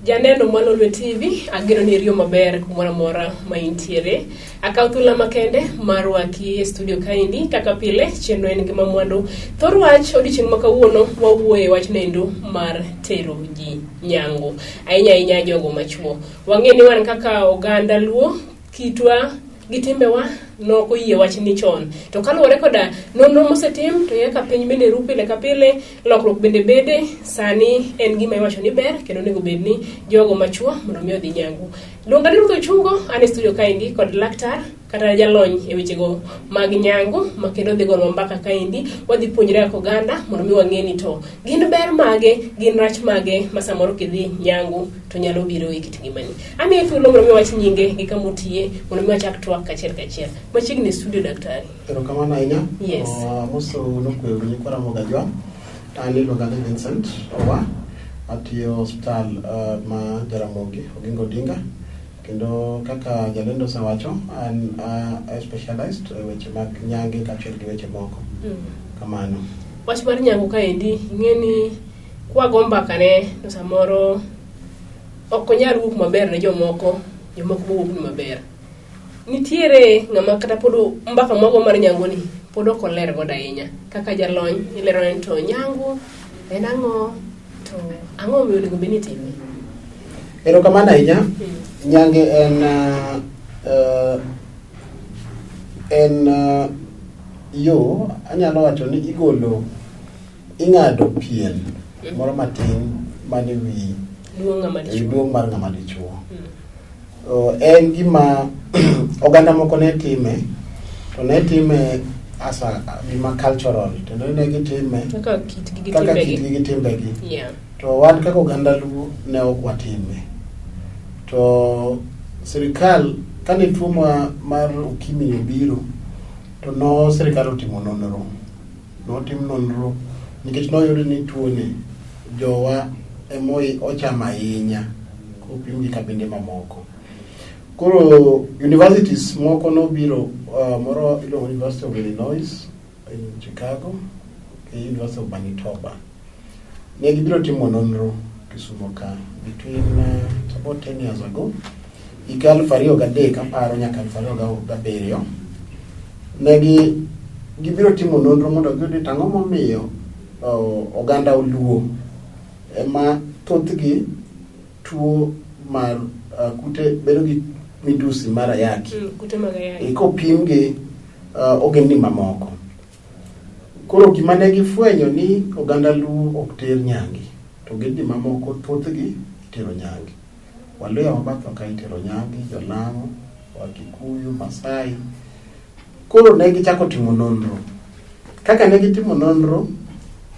Janeno mar Lolwe TV, ageno ni iriyo maber kumoro amora ma intiere. Akawo thuolo makende mar rwaki e studio kaendi kaka pile, chenro en ngima mwandu. Thor wach odiochieng' ma kawuono wawuoye e wach nendo mar tero ji nyangu. Ahinya ahinya jogo machuo. Wang'e ni wan kaka oganda Luo, kitwa gi timbewa nok oyie wachni chon. To kaluwore koda nonro mosetim to kaka piny bende ru pile ka pile, lokruok bende bede, sani en gima iwacho ni ber kendo onego bed ni jogo machuo mondo mi odhi nyangu. Luonga ni Ruth Ochungo, an e studio kaendi kod laktar kata jalony e wechego mag nyangu ma kendo dhi gonwa mbaka kaendi. Wadhi puonjre kaka oganda mondo mi wang'e ni to gin ber mage, gin rach mage ma samoro kidhi nyangu to nyalo biro e kit ngimani. Amiye thuolo mondo mi wach nyinge gi kama otiye mondo mi wachak twak kachiel kachiel. Machiegni e studio daktari. Erokamano ahinya. Yes. Amoso nokwe uru nyikwa Ramogi Ajwang'. An iluonga ni Vincent Owa. Atiyo osiptal ma Jaramogi Oginga Odinga. Kendo kaka jalendo osewacho, an I specialized e weche mag nyange kaachiel gi weche moko. Kamano. Wach mar nyangu kaendi, ing'e ni kwago mbaka ne to samoro ok onyal wuok maber ne jomoko, jomoko bowuok ni maber. Nitiere ng'ama kata pod mbaka mwago mar nyangu ni pod ok oler godo ahinya. Kaka jalony ilero ni to nyangu en ang'o to ang'o momiyo onego bed ni itime? Erokamano ahinya. Nyange en en yo anyalo wacho ni igolo ing'ado pien moro matin mane wi Duong' ng'ama e wi dichuo. duong' mar ng'ama dichuo. En gima oganda moko ne time to ne time as a gima cultural kendo ne gitime Kaka kitgi gi kaka timbegi. kitgi gi timbegi. To wan kaka oganda Luo ne ok watime. To sirikal kane tuo mar ukimwi obiro to no sirikal otimo nonro. Notim nonro nikech noyud ni tuo ni jowa ema ochamo ahinya kopim gi kabinde mamoko. Koro universities moko nobiro moro iluongo ni University of Illinois in Chicago gi University of Manitoba. Ne gibiro timo nonro Kisumo ka between about 10 years ago higa 2003 aparo nyaka 2007 ne gi gibiro timo nonro mondo giyud ni to ang'o momiyo oganda Luo ema thothgi tuo mar kute bedo gi midusi mar ayaki Kute mag ayaki. Kopim gi ogendni mamoko. Koro gima ne gifwenyo ni oganda Luo ok ter nyange to ogendni mamoko thothgi itero nyange. Waluya mabatho ka itero nyange, Jolang'o, Wakikuyu, Masai. Koro ne gichako timo nonro. Kaka ne gitimo nonro,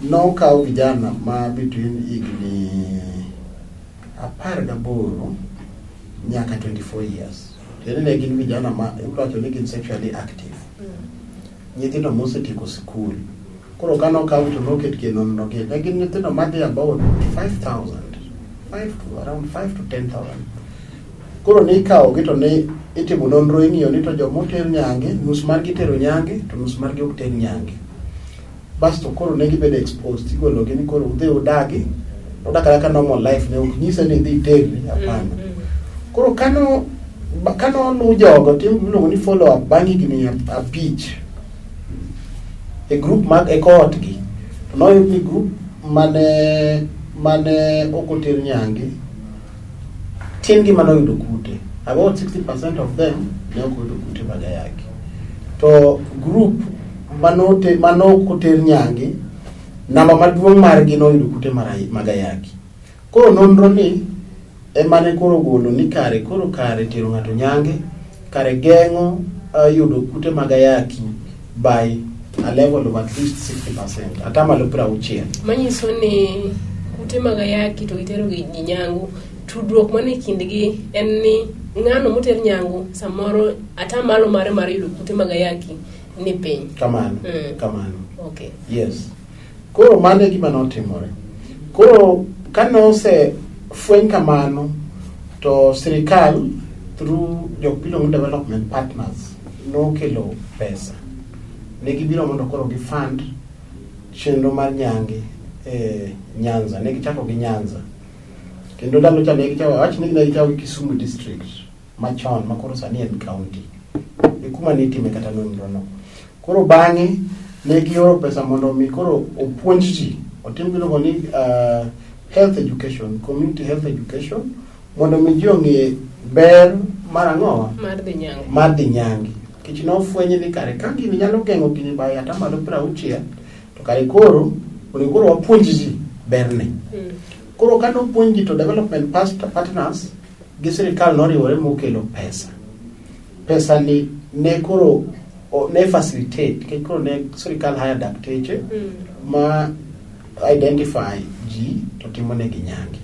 nokaw vijana ma between higni 18 nyaka 24 years. Tiende ne gin vijana ma iwacho ni gin sexually active. Nyithindo mosetieko sikul. Koro ka nokaw to noketgi e nonro gi, ne gin nyithindo madhi about 5,000, 5 to around 5 to 10,000. Koro ne ikawogi to ne itimo nonro ing'iyo ni to joma oter nyange, nus margi itero nyange to nus margi ok ter nyange. Basto koro ne gibedo exposed, igologi ni koro udhi udagi, udak adaka normal life ne ok nyise ni idhi iterri, hapana. Koro kano oluw jogo tim iluongo ni follow up bang' higni 5 e group mag e cohort gi to noyud ni group mane ok oter nyange tin gi mane oyudo kute about 60% of them ne ok oyudo kute mag ayaki to group mane ok oter nyange namba maduong' margi noyudo kute mag ayaki. Koro nonro ni ema ne koro ogolo ni kare koro kare tero ng'ato nyange kare geng'o yudo kute mag ayaki by a level of at least 60%, atamalo 60. Manyiso ni kute mag ayaki to gitero gi ji nyangu, tudruok mane kindgi en ni ng'ano moter nyangu samoro atamalo mare mar yudo kute mag ayaki ni piny. Kamano. Kamano. Yes. Koro mano e gima notimore. Koro kane osefweny kamano to sirikal through jok miluongo ni development partners nokelo pesa. Ne gibiro mondo koro gi fund chenro mar nyange e Nyanza. Ne gichako gi Nyanza. Kendo ndalo cha ne gichako awach ni ne gichako gi Kisumu district machon ma koro sani en county. E kuma ne itime kata nonro no. Koro bang'e ne gioro pesa mondo mi koro opuonj ji otim giluongo ni health education, community health education mondo mi ji ong'e ber mar ang'owa Mar dhi nyangu. Mar dhi nyangi. Nikech nofweny ni kare ka gini nyalo geng'o gini by 60% to kare koro onego koro wapuonj ji berne. Koro ka nopuonj ji to development partners gi sirikal noriwore mokelo pesa. Pesa ni ne koro ne facilitate nikech koro ne sirikal hire dakteche ma identify ji to timo negi nyange.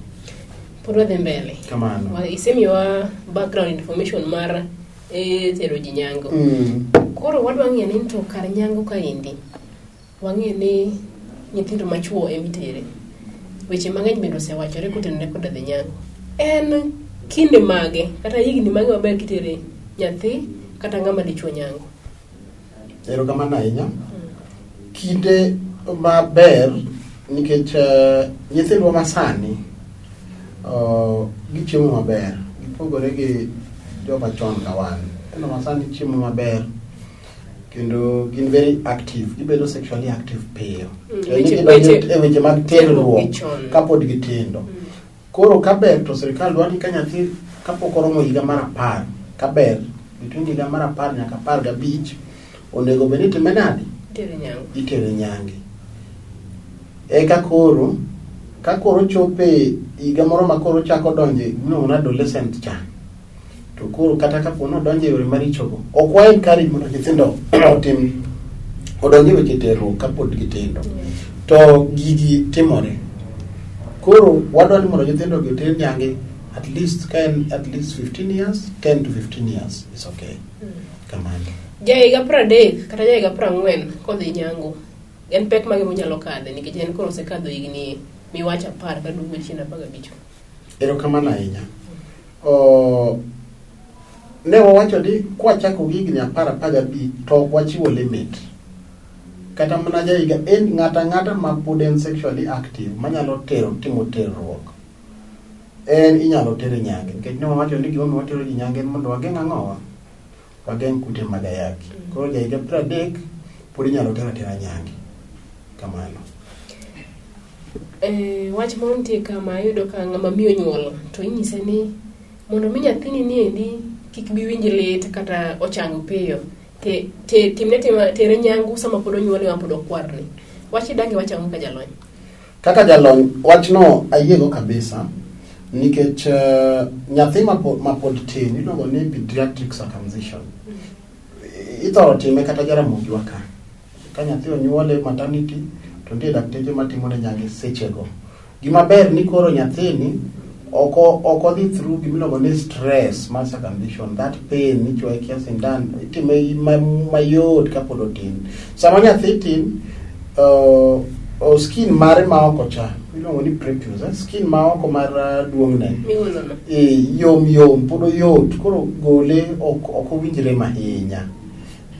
Pod wadhi mbele. Kamano. Isemiyowa background information mar tero ji nyango. Koro wadwa ng'eyo ni to kar nyango kaendi wang'eyo ni nyithindo machuo ema itere. Weche mang'eny bende osewachore kotenore koda dhi nyango. En kinde mage kata higni mage maber kitere nyathi kata ng'ama dichuo nyango? Erokamano ahinya. Kinde maber nikech nyithindwa masani gichiemo maber, gipogore gi joma chon ka wan. Nyithindo masani chiemo maber kendo gin very active, gibedo sexually active piyo. To ni gidonjo e weche mag terruok terruok gi chon. Kapod gitindo. Koro kaber to sirikal dwaro ni ka nyathi kapok oromo higa mar 10, kaber between higa mar 10 nyaka 15 onego bed ni itime nade? Itere nyango. Itere nyange. Eka koro ka koro chope higa moro ma koro chako donje miluongo ni adolescent cha to koro kata kapo ni odonjo e yore marichogo ok wa encourage mondo nyithindo otim odonj e weche terruok kapod gitindo to gigi timore. Koro wadwa ni mondo nyithindo gi oter nyange at least ka en at least 15 years, 10 to 15 years is okay. Kamano. Ja higa 30 kata ja higa 40 kodhi nyango en pek mage monyalo kadhe nikech en koro osekadho higni miwacho 10 kaduogo chien 15? Erokamano ahinya. Ne wawacho ni kwachako gi higni 10 15 to ok wachiwo limit. Kata mana jahiga en ng'ata ang'ata ma pod en sexually active manyalo tero timo terruok en inyalo tere nyange nikech ne wawacho ni gimomiyo watero ji nyange en mondo wageng' ang'owa wageng' kute mag ayaki. Koro jahiga 30 pod inyalo ter atera nyange. Kamano. Wach moro nitie kama iyudo ka ng'ama miyo nyuol to inyise ni mondo mi nyathini ni endi kik bi winj lit kata ochang piyo te, te, timne tima tere nyangu sama pod onyuole ma pod okwarni. Wach idange wach ang'o ka jalony? Kaka jalony, wachno ayiego kabisa nikech nyathi mapod tin iluongo ni pediatric circumcision. Ithoro time kata Jaramogi wa ka. Ka nyathi onyuole maternity to nitie dakteche matimo ne nyange sechego. Gima ber ni koro nyathini ok odhi through gimiluongo ni stress mar circumcision, that pain ichuoye kia sindan, itime mayot kapod otin. Sama nyathi tin, skin mare ma oko cha iluongo ni prepuce, skin ma oko mar duong'ne Migolono. Yom yom pod oyot koro gole ok owinj rem ahinya.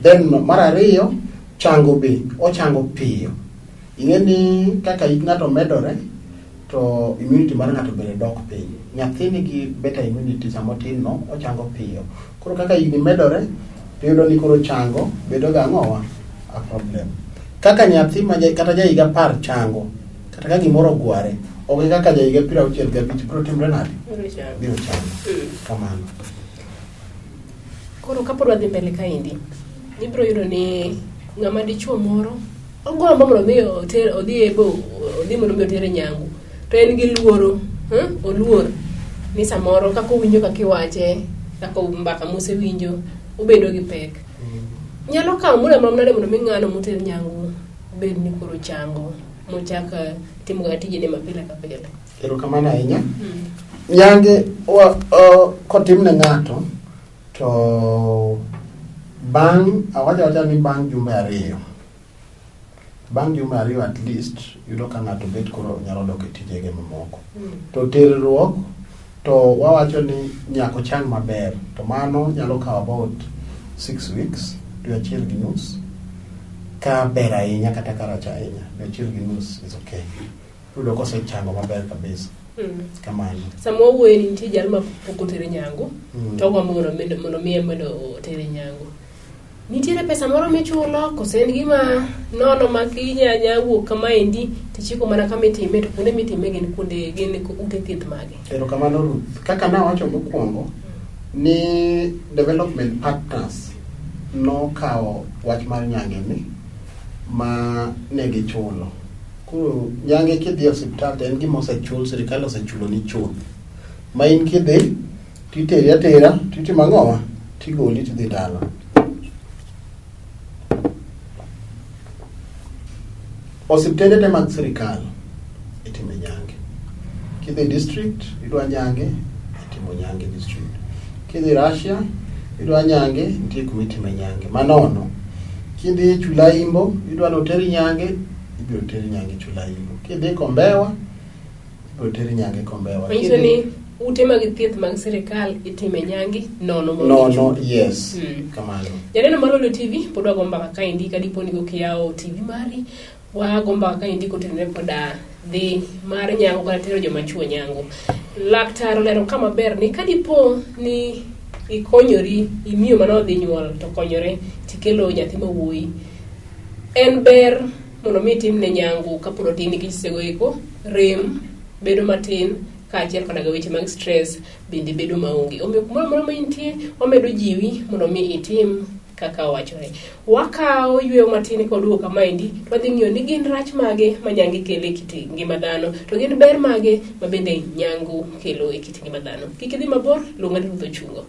Then mar ariyo chango be ochango piyo. Ing'e ni kaka hik ng'ato medore to immunity mar ng'ato bende dok piny. Nyathi nigi better immunity sama otin no ochango piyo. Koro kaka higni medore to iyudo ni koro chango bedo ga ang'owa a problem. Kaka nyathi ma kata ja higa 10 chango kata ka gimoro ogware ok e kaka ja higa 65 biro timre nade? Biro chango. Biro chango. Kamano. Koro kapod wadhi mbele kaendi, ibiro yudo ni ng'ama dichuo moro ogombo mondo mi oter odhi e bo odhi mondo mi otere nyangu to en gi luoro, oluor ni samoro kaka owinjo kaka iwache kaka mbaka mosewinjo obedo gi pek. Nyalo kawo muda marom nade mondo mi ng'ano moter nyangu bed ni koro chango mochak timo ga tijene ma pile ka pile? Erokamano ahinya. Nyange kotim ne ng'ato to bang' awacho awacha ni bang' jumbe 2 bang' jumbe 2 at least yudo ka ng'ato bet koro nyalo dok e tijege mamoko. To terruok to wawacho ni nyaka ochang maber to mano nyalo kawo about 6 weeks, dwe achiel gi nus ka ber ahinya kata ka rach ahinya dwe achiel gi nus is okay. Yudo kosechango maber kabisa. Kamano. Sama wawuoyo ni nitie jal ma pok otere nyangu to ogombo mondo miye mondo otere nyangu. Nitiere pesa moro michulo koso en gima nono ma kinya nya wuok kamaendi tichiko mana kama itime to kuonde mitime gin kuonde gin ute thieth mage? Erokamano Ruth. Kaka nawacho mokwongo ni development partners nokawo wach mar nyange ni ma ne gichulo. Koro nyange kidhi e osiptal to en gima osechul, sirikal osechulo ni chuth. Ma in kidhi titeri atera titimo ang'owa tigoli tidhi dala. Osiptende te mag sirikal itime nyange. Kidhi district idwa nyange itimo nyange district. Kidhi Russia idwa nyange nitie kuma itime nyange manono. Kidhi Chula Imbo idwa ni oteri nyange ibiro teri nyange Chula Imbo. Kidhi Kombewa ibiro teri nyange Kombewa. Manyiso ni ute mag thieth mag sirikal itime nyangi nono maonge Nono, chudo. yes. Kamano. Janeno mar Lolwe TV pod wago mbaka kaendi ka dipo ni okiyawo TV mari wago mbaka kaendi kotenore koda dhi mar nyangu kata tero joma chuo nyangu. Laktar olero ka maber ni ka dipo ni ikonyori imiyo mane odhi nyuol to konyore tikelo nyathi ma wuoyi en ber mondo mi itimne nyangu kapod otin nikech sechego eko rem bedo matin kaachiel koda ga weche mag stress bende bedo maonge. Omiyo kumoro amora ma intie, wamedo jiwi mondo mi itim kaka owachore. Wakawo yweyo matin ka waduogo kamaendi, to wadhi ng'iyo ni gin rach mage ma nyangu kelo e kit ngima dhano, to gin ber mage ma bende nyangu kelo e kit ngima dhano. Kik idhi mabor, luonga ni Ruth Ochungo.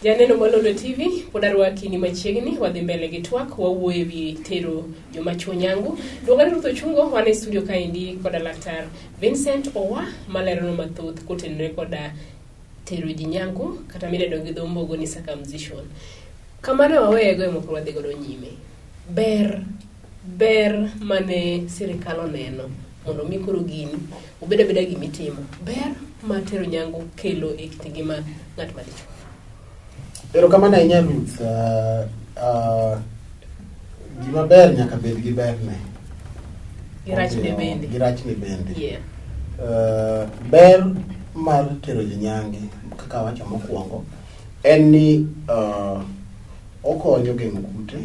Janeno mar Lolwe TV pod arwaki ni machiegni wadhi mbele gi twak wawuoyo e wi tero joma chuo nyangu. Luonga ni Ruth Ochungo wan e studio kaendi koda laktar Vincent Owa maleronwa mathoth kotenore koda tero ji nyangu kata midendo gi dho mbogo ni circumcision. Kama ne waweyego ema koro wadhi godo nyime. Ber ber mane sirikal oneno mondo mi koro gini obed abeda gima itimo. Ber ma tero nyangu kelo e kit ngima ng'at ma dichuo. Erokamano ahinya Ruth. Gima ber nyaka bed gi berne. Gi rachne bende. Gi rachne bende. Yeah. Ber mar tero ji nyange kaka awacho mokwongo en ni okonyo geng'o kute,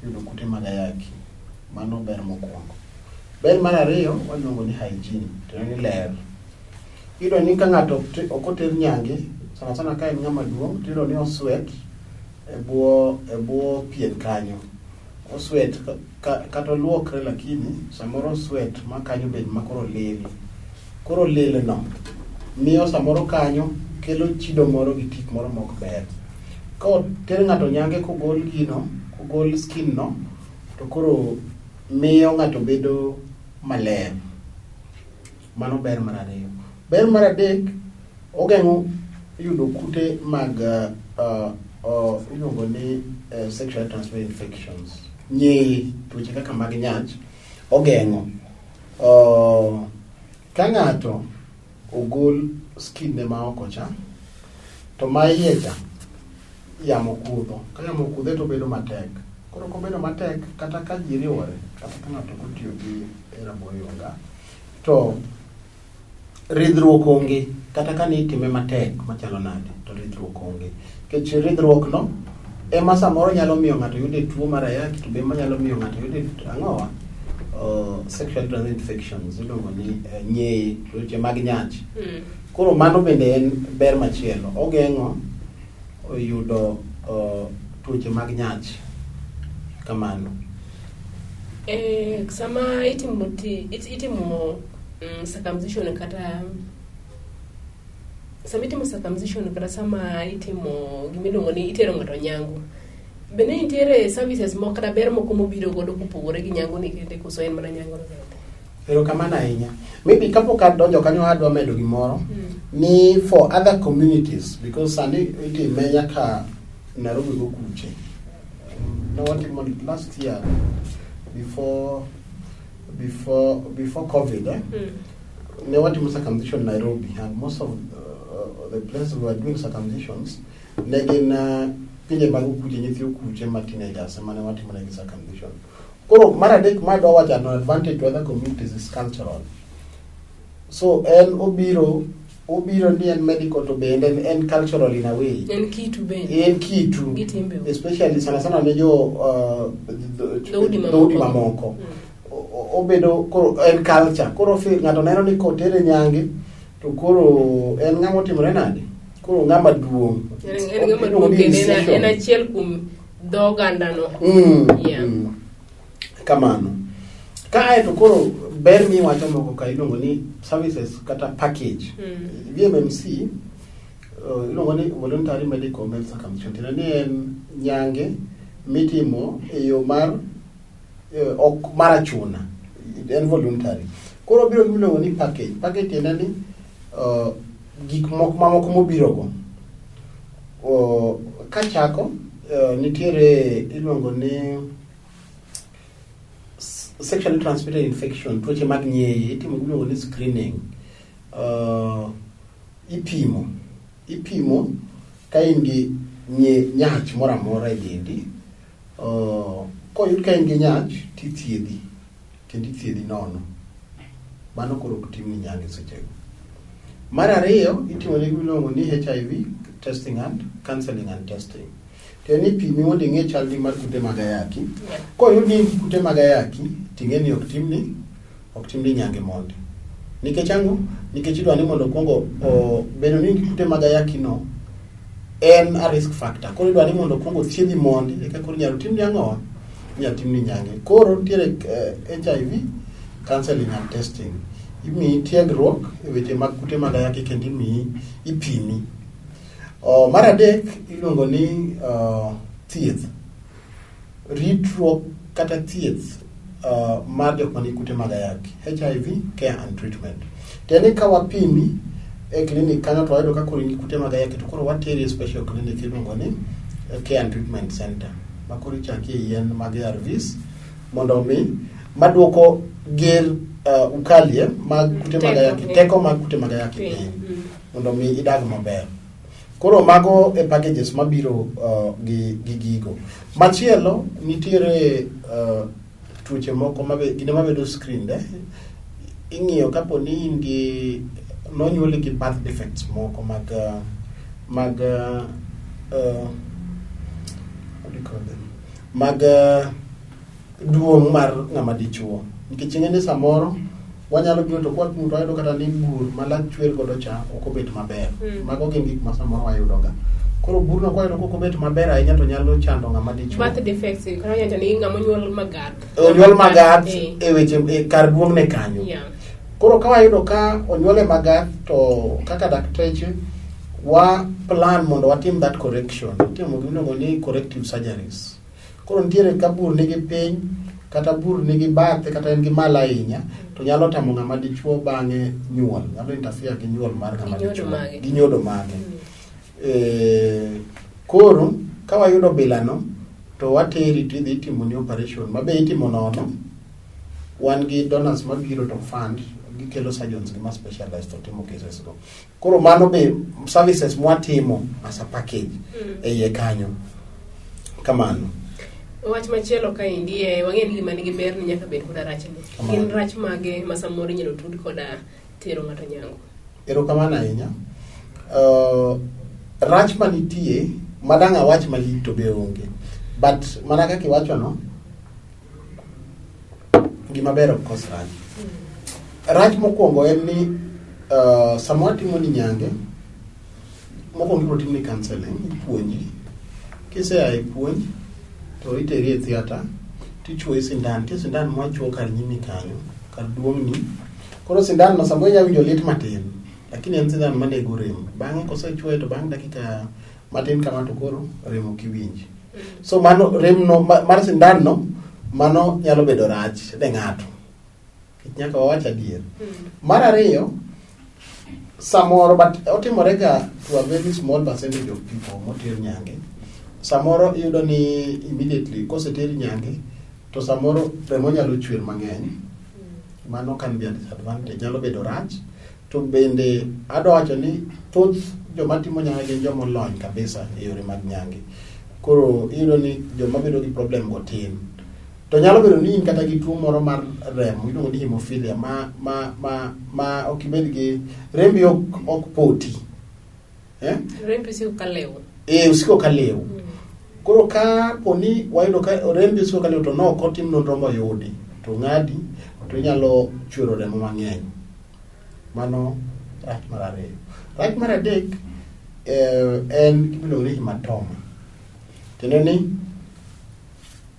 yudo kute mag ayaki. Mano ber mokwongo. Ber mar ariyo waluongo ni hygiene, tiende ni ler. Iyudo ni ka ng'ato ok oter nyange, sana sana ka en ng'ama duong', tiyudo ni oswet e bwo pien kanyo. Oswet kata oluokre lakini samoro oswet ma kanyo bed ma koro lil. Koro lil no miyo samoro kanyo kelo chido moro gi tik moro mok ber. Ka oter ng'ato nyange kogol gino, kogol skin no, to koro miyo ng'ato bedo maler. Mano ber mar ariyo. Ber mar adek, ogeng'o yudo kute mag iluongo ni sexual transmitted infections. Nyeye, tuoche kaka mag nyach, ogeng'o. Ka ng'ato ogol skin ne ma oko cha, to ma iye cha, yamo kudho. Ka yamo okudhe to obedo matek. Koro kobedo matek, kata ka ji riwore, kata ka ng'ato ok otiyo gi raboyunga, to ridhruok onge. Kata ka nitime matek machalo nade, to ridhruok onge. Nikech ridhruok no ema samoro nyalo miyo ng'ato yude tuo mar ayaki, to be ema nyalo miyo ng'ato yude ang'owa? Sexual transmitted infections iluongo ni nyeye, tuoche mag nyach. Koro mano bende en ber machielo. Ogeng'o yudo tuoche mag nyach kamano. Sama itimo itimo circumcision kata sama itimo circumcision kata sama itimo gimiluongo ni itero ng'ato nyangu, bende nitiere services moko kata ber moko mobiro godo kopogore gi nyangu ni kende koso en mana nyangu no kende? Erokamano ahinya. Maybe kapok adonjo kanyo adwa medo gimoro ni for other communities because sani itime nyaka Nairobi go kuche. Ne watimo last year before COVID, eh? Ne watimo circumcision Nairobi and most of the place we were doing circumcisions ne gin pinje mag okuche, nyithi okuche ma teenagers ema ne watimo negi circumcision. Koro mar adek ma adwa wacho an advantage to other communities is cultural. So en obiro ni en medical to bende en cultural in a way. En kitu bende. En kitu. Gi timbeu. Especially sana sana ne jo dhoudi mamoko. Dhoudi mamoko. Obedo koro en culture. Koro ng'ato neno ni kotere nyange to koro en ng'ama otimore nade? Koro ng'ama duong'. En ng'ama duong' kendo en achiel kuom dho ogandano. Kamano. Kae to koro ber miwacho moko ka iluongo ni services kata package. VMMC iluongo ni voluntary medical male circumcision. Tiende ni en nyange mitimo e yo mar ok mar achuna. En voluntary. Koro biro gi miluongo ni package. Package tiende ni gik moko mamoko mobirogo. Kachako nitiere iluongo ni sexually transmitted infection, tuoche mag nyeye, itimo gimiluongo ni screening. Ipimo ka in gi nyach moro amora e dendi. Koyud ka in gi nyach tithiedhi, kendo ithiedhi nono. Mano koro ok timni nyange sechego. Mar ariyo, itimo ne gimiluongo ni HIV testing and counseling and testing. Tiende ni ipimi mondo ing'e chalni mar kute mag ayaki. Koyud ni in gi kute mag ayaki, ting'e ni ok timni nyange mondi. Nikech ang'o? Nikech idwa ni mondo okuongo bedo ni in gi kute mag ayaki no en a risk factor. Koro idwa ni mondo okuongo thiedhi mondi, eka koro inyalo timni ang'o? Inyalo timni nyange. Koro nitiere HIV counseling and testing. Imiyi tiegruok e weche mag kute mag ayaki kendo imiyi ipimi. Mar adek iluongo ni thieth. Ritruok kata thieth mar jok manigi kute mag ayaki, HIV care and treatment. Tiende ni ka wapimi e clinic kanyo to wayudo ka koro in gi kute mag ayaki to koro wateri e special clinic iluongo ni care and treatment center ma koro ichakie yien mag ARVs mondo omi maduoko ger ukalie mag kute mag ayaki, teko mag kute mag ayaki piny mondo omi idag maber. Koro mago e packages mabiro gi gigo. Machielo nitiere tuoche moko mabe gine mabedo screened. Ing'iyo kapo ni in gi nonyuoli gi birth defects moko mag what do you call them? Mag duong' mar ng'ama dichuo. Nikech ing'e ni samoro wanyalo biro to kwapimo to wayudo kata ni bur ma lach chwer godo cha ok obet maber. Mago gin gik ma samoro wayudo ga. Koro burno kwayudo kok obet maber ahinya to nyalo chando ng'ama dichuo. Birth defects, kata wanyalo wacho ni ng'ama onyuol magath. Onyuol magath e weche e kar duong'ne kanyo. Koro ka wayudo ka onyuole magath to kaka dakteche wa plan mondo watim that correction. Itimo gima iluongo ni corrective surgeries. Koro nitiere ka bur nigi piny kata bur nigi bathe kata en gi malo ahinya to nyalo tamo ng'ama dichuo bang'e nyuol, nyalo interfere gi nyuol mar ng'ama Gi nyodo dichuo mage. gi nyodo mage. Koro ka wayudo bilano to wateri tidhi itimoni operation ma be itimo nono. Wan gi donors mabiro to fund, gikelo surgeons gi ma specialized to timo cases go. Koro mano be services mwatimo as a package e iye kanyo. Kamano. Wach machielo kaendi, wang'eyo ni gima nigi ber ni nyaka bed koda rachne. Kamano. Gin rach mage ma samoro inyalo tud koda tero ng'ato nyangu? Erokamano ahinya. Rach manitie, madang' awach malich to be onge. But mana kaka iwachono, gima ber ok kos rach. Rach mokwongo en ni sama watimo ni nyange, mokwongo ibiro timni counseling, ipuonji. Kisea e puonj, to iteri e theatre, tichuoyi sindan. Nitie sindan mwachuo kar nyimi kanyo, kar duong'ni. Koro sindan no samoro inyalo winjo lit matin, lakini en sindan manego rem. Bang'e kosechuoye to bang' dakika matin kama to koro rem ok iwinji. So mano rem no mar sindan no, mano nyalo bedo rach ne ng'ato. Nyaka wawach adier. Mar ariyo, samoro, but otimore ga to a very small percentage of people moter nyange. Samoro iyudo ni immediately koseter nyange, to samoro remo nyalo chwer mang'eny. Mano can be a disadvantage, nyalo bedo rach. To bende adwa wacho ni thoth joma timo nyange gin joma olony kabisa e yore mag nyange. Koro iyudo ni joma bedo gi problem go tin. To nyalo bedo ni in kata gi tuo moro mar remo iluongo ni hemophilia ma ok ibed gi rembi ok poti. Eh? Rembi osiko ka lew. Eh, osiko ka lew. Koro ka poni wayudo ka rembi osiko ka lew to nok otim nonro moyudi to ng'adi to inyalo chwero remo mang'eny. Mano rach mar ariyo. Rach mar adek en gimiluongo ni hematoma. Tiende ni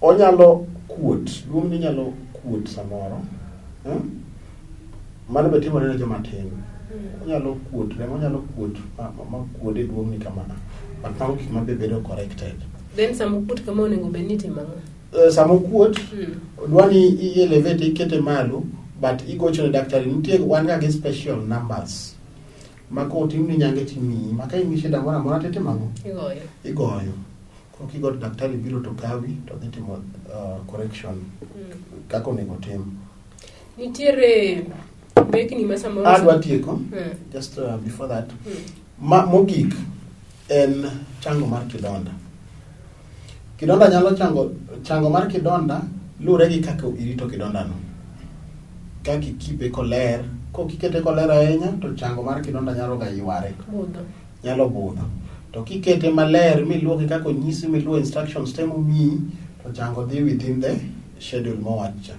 onyalo kuot, duong'ni nyalo kuot samoro. Mano be timore ne joma tin. Onyalo kuot, remo nyalo kuot ma kuod e duong'ni kama. But mago gik ma be bedo corrected. Then sama okuot kama onego bed ni itimo ang'o? Sama okuot, dwa ni i elevate ikete malo, but igocho ne daktari. Nitie wan ga gi special numbers ma kotimni nyange timiyi, ma ka in gi shida moro amora titimo ang'o? Igoyo. Igoyo. Koro kigo to daktari biro to kawi to dhi timo correction kaka onego tim. Nitiere mbekni ma samoro Adwa tieko. Just before that. Ma mogik en chango mar kidonda. Kidonda nyalo chango, chango mar kidonda luwore gi kaka irito kidonda no. Kaka ikipe koler, kok ikete koler ahinya to chango mar kidonda nyalo ga yware. Budho. Nyalo budho. To kikete maler miluoke kaka onyisi miluwo instructions te momiyi to chango dhi within the schedule mowach cha.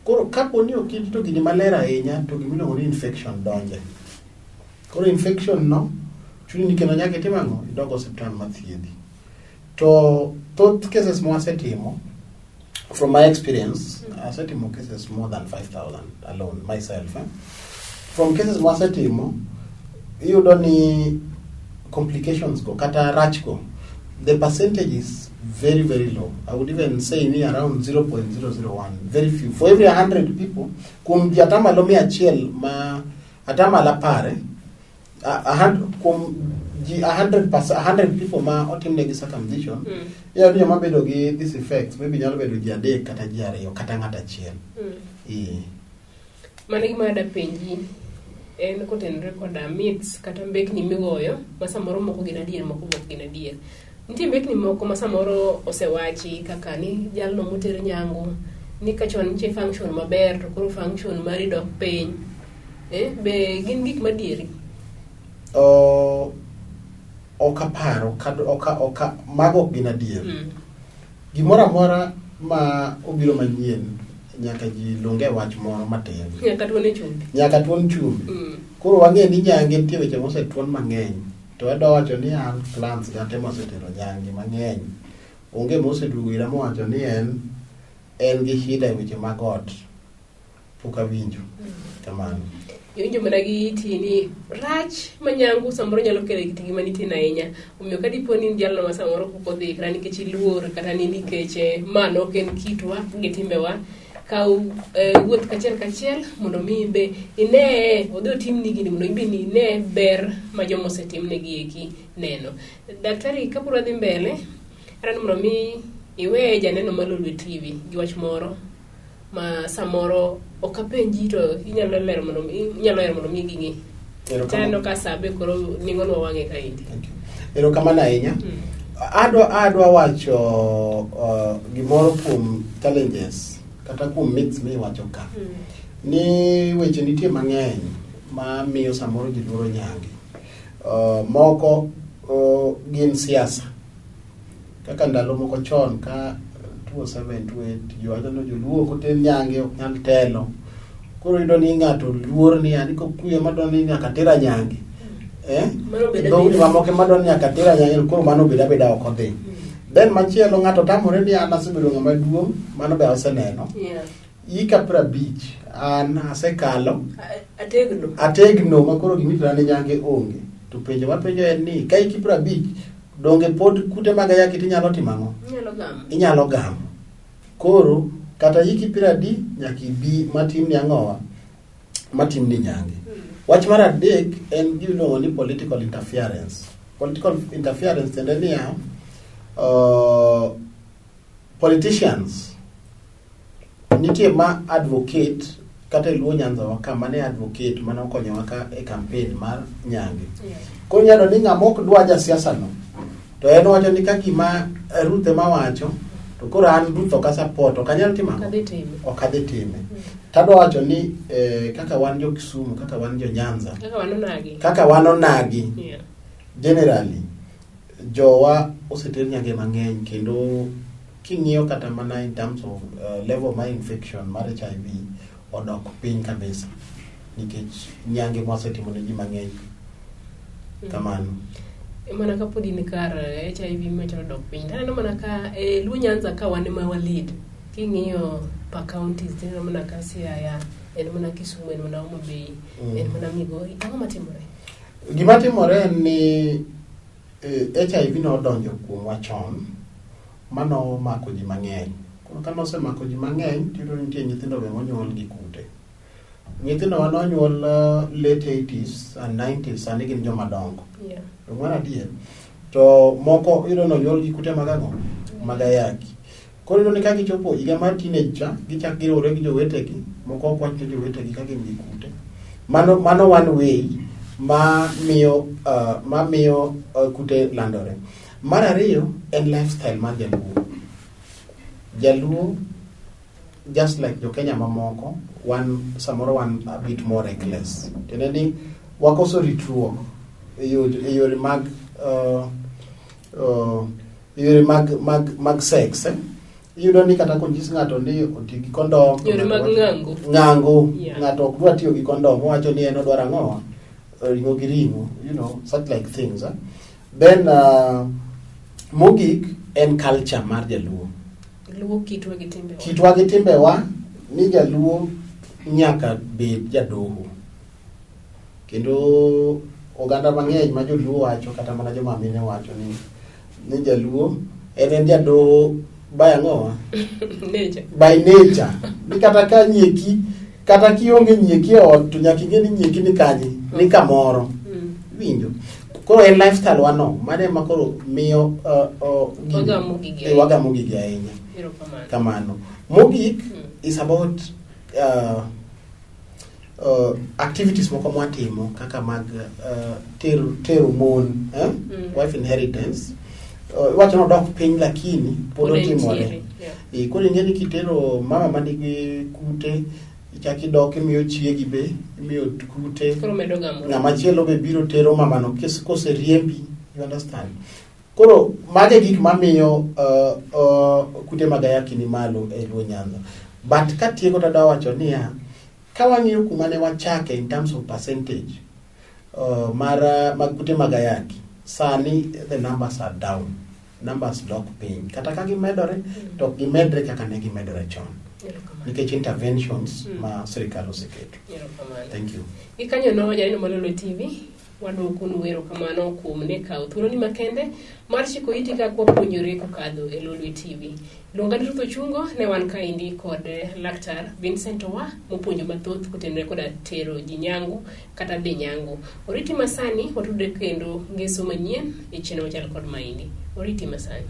Koro kapo ni ok irito gini maler ahinya to gimiluongo ni infection donje. Koro infection no chuni ni kendo nyaka itim ang'o? Idog osiptal mathiedhi. To thoth cases mwasetimo from my experience, asetimo cases more than 5,000 alone myself. From cases mwasetimo, iyudo ni complications go kata rach go, the percentage is very very low. I would even say ni around 0.001, very few. For every 100 people, kuom ji atamalo 100 ma atamalo apar, kuom ji 100 people ma otimnegi circumcision, iyudo ni joma bedo gi this effect maybe nyalo bedo ji adek kata ji ariyo kata ng'ato achiel. Mano gima ada penji en kotenore koda myths kata mbekni migoyo ma samoro moko gin adier moko ok gin adier. Nitie mbekni moko ma samoro osewachi kaka ni jalno moter nyangu ni ka chon nitie function maber to koro function mari dok piny. Be gin gik madieri? Ok aparo, mago ok gin adier. Gimoro amora ma obiro manyien nyaka ji lunge wach moro matin. Nyaka tuone chumbi. Nyaka tuon chumbi. Koro wang'e ni nyange nitie weche mosetuon mang'eny. To adwa wacho ni an plans ga te mosetero nyange mang'eny. Onge moseduogo ira mowacho ni en gi shida e weche mag ot. Pok awinjo. Kamano. Iwinjo mana gi iti ni rach ma nyangu samoro nyalo kelo e kit ngimani tin ahinya. Omiyo ka dipo ni in jalno ma samoro pok odhi kata nikech iluor kata ni nikech mano ok en kitwa gi timbewa, kaw wuoth kachiel kachiel mondo mi in be ine odhi otimni gini mondo in be ine ber ma joma osetimnegi eki neno. Daktari, kapok wadhi mbele, adwaro ni mondo mi iwe janeno mar Lolwe TV gi wach moro ma samoro ok apenji to inyalo lero mondo inyalo lero mondo mi ging'e. Erokamano. Taneno ka sa be koro ning'onwa wang'e kaendi. Thank you. Erokamano ahinya. Adwa wacho gimoro kuom challenges kata kuom myths miwacho ka. Ni weche nitie mang'eny ma miyo samoro ji luoro nyange. Moko gin siasa. Kaka ndalo moko chon ka 2007, 2008 ji wacho ni joluo ok oter nyange ok nyal telo. Koro iyudo ni ng'ato luor ni ani kokuyo madwa ni nyaka tera nyange. Mano obed Dhoudi abeda. mamoko ema dwa ni nyaka tera nyange, koro mano obed abeda ok odhi. Then machielo ng'ato tamore ni an asebedo ng'ama duong', mano be aseneno. Hika 50, an asekalo. Ategno. Ategno ma koro gimitera ne nyange onge. To penjo mapenjo en ni ka hiki 50, donge pod kute mag ayaki tinyalo timo ang'o? Inyalo gamo. Inyalo gamo. Koro kata hiki 50 nyaka ibi matimni ang'owa? Matimni nyange. Wach mar adek en gima iluongo ni political interference. Political interference tiende niya, politicians nitie ma advocate Kata e Luo Nyanza wa ka mane advocate mane okonyowa ka e campaign mar nyange. Koro inyalo ni ng'ama ok dwa jasiasa no to en owacho ni ka gima Ruth ema wacho to koro an Ruth ok asupport ok anyal timo ang'o? Ok adhi time. Ok adhi time. Tadwa wacho ni kaka wan jo Kisumu, kaka wan jo Nyanza, Kaka wan onagi. kaka wan onagi generally jowa oseter nyange mang'eny kendo king'iyo kata mana in terms of level mar infection mar HIV odok piny kabisa nikech nyange mwasetimo ne ji mang'eny kamano. Mana ka pod in kar HIV machalo dok piny. Taneno mana ka e Luo Nyanza ka wan ema wa lead. King'iyo per counties tineno mana ka Siaya, en mana Kisumu, en mana Homa Bay, en mana Migori. Ang'o matimore? Gima timore en ni HIV nodonjo kuomwa chon manomako ji mang'eny. Koro ka nosemako ji mang'eny tiyudo ni nitie nyithindo be monyuol gi kute. Nyithindo mane onyuol late 80s and 90s sani gin joma dongo. To mano adier. To moko iyudo ni onyuol gi kute mag ang'o? Mag ayaki. Koro iyudo ni ka gichopo higa mar teenage cha, gichak giriwore gi jowetegi, moko ok wach ne jowetegi ka gin gi kute. Mano one way ma miyo kute landore. Mar ariyo en lifestyle mar jaluo. Jaluo just like jo Kenya mamoko, wan samoro wan a bit more reckless. Tiende ni wakoso ritruok e yore mag yore mag sex. Iyudo ni kata konyis ng'ato ni oti gi kondom, yore mag ng'ango. Ng'ango. Ng'ato ok dwa tiyo gi kondom, owacho ni en odwaro ang'o? Ring'o gi ring'o, you know, such like things. Then mogik en culture mar jaluo. Luo kitwa gi timbewa. Kitwa gi timbewa ni jaluo nyaka bed jadoho. Kendo oganda mang'eny ma joluo wacho kata mana joma mine wacho ni jaluo en jadoho by ang'o? Nature. By nature. Ni kata ka nyieki, kata kionge nyieki e ot to nyaka ing'e ni nyieki ni kanye, ni kamoro. Winjo. Koro en lifestyle wano, mano ema koro miyo wagamo gigi wagamo gigi ahinya. Kamano. Mogik is about activities moko mwatimo kaka mag tero mon, wife inheritance. Iwacho ni odok piny lakini pod otimore. Koro ing'e ni kitero mama manigi kute, ichak idok imiyo chiegi be, imiyo kute. Ng'ama chielo be biro tero mamano koseriembi, you understand? Koro mago e gik mamiyo kute mag ayaki ni malo e Luo Nyanza. But katieko to adwa wacho niya, ka wang'iyo kuma ne wachake in terms of percentage mar mag kute mag ayaki, sani the numbers are down. Numbers dok piny. Kata ka gimedore, to ok gimedre kaka ne gimedore chon. Nikech interventions ma sirikal oseketo. Thank you. Gikanyono janeno mar Lolwe TV, waduokonu erokamano kuom ne kawo thuoloni makende mar chiko iti kaka wapuonjore kokadho e Lolwe TV. Luonga ni Ruth Ochungo, ne wan kaendi kod Laktar Vincent Owa mopuonjo mathoth kotenore koda tero ji nyangu kata dhi nyangu. Oriti masani, watudre kendo ngeso manyien e chenro machal kod maendi. Oriti masani.